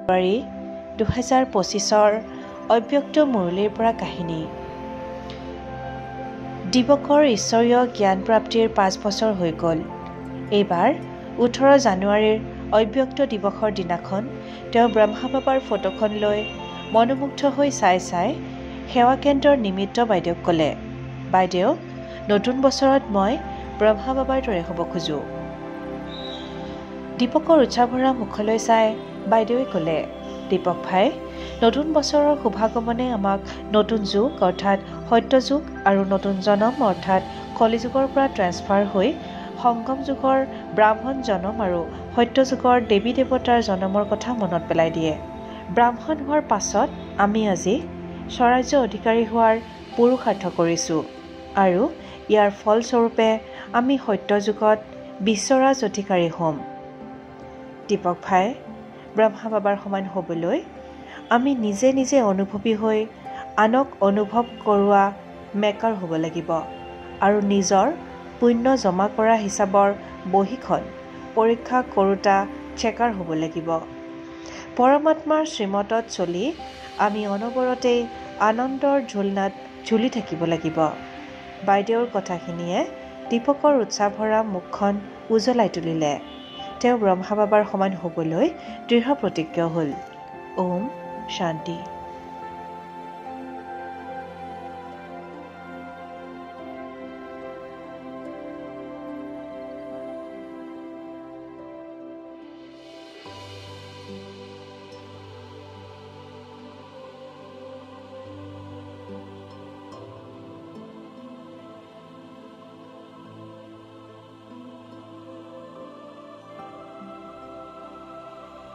ফেব্ৰুৱাৰী 2025ৰ অব্যক্ত মুৰলীৰ পৰা কাহিনী। দীপকৰ ঈশ্বৰীয় জ্ঞান প্ৰাপ্তিৰ 5 বছৰ হৈ গ'ল। এইবাৰ 18 জানুৱাৰীৰ অব্যক্ত দিৱসৰ দিনাখন তেওঁ ব্ৰহ্মা বাবাৰ ফটোখন লৈ মনোমুগ্ধ হৈ চাই চাই সেৱা কেন্দ্ৰৰ নিমিত্ত বাইদেউক ক'লে, বাইদেউ, নতুন বছৰত মই ব্ৰহ্মা বাবাৰ দৰে হ'ব খোজোঁ। দীপকৰ উৎসাহভৰা মুখলৈ চাই বাইদেৱে ক'লে, দীপক ভাই, নতুন বছৰৰ শুভাগমনে আমাক নতুন যুগ অৰ্থাৎ সত্যযুগ আৰু নতুন জনম অৰ্থাৎ কলিযুগৰ পৰা ট্ৰেন্সফাৰ হৈ সংগম যুগৰ ব্ৰাহ্মণ জনম আৰু সত্যযুগৰ দেৱী দেৱতাৰ জনমৰ কথা মনত পেলাই দিয়ে। ব্ৰাহ্মণ হোৱাৰ পাছত আমি আজি স্বৰাজ্য অধিকাৰী হোৱাৰ পুৰুষাৰ্থ কৰিছোঁ আৰু ইয়াৰ ফলস্বৰূপে আমি সত্যযুগত বিশ্বৰাজ অধিকাৰী হ'ম। দীপক ভাই, ব্ৰহ্মা বাবাৰ সমান হ'বলৈ আমি নিজে নিজে অনুভৱী হৈ আনক অনুভৱ কৰোৱা মেকাৰ হ'ব লাগিব আৰু নিজৰ পুণ্য জমা কৰা হিচাপৰ বহীখন পৰীক্ষা কৰোঁতা চেকাৰ হ'ব লাগিব। পৰমাত্মাৰ শ্ৰীমতত চলি আমি অনবৰতেই আনন্দৰ ঝুলনাত ঝুলি থাকিব লাগিব। বাইদেউৰ কথাখিনিয়ে দীপকৰ উৎসাহভৰা মুখখন উজ্বলাই তুলিলে। তেওঁ ব্ৰহ্মা বাবাৰ সমান হ'বলৈ দৃঢ় প্ৰতিজ্ঞ হ'ল। ওম শান্তি।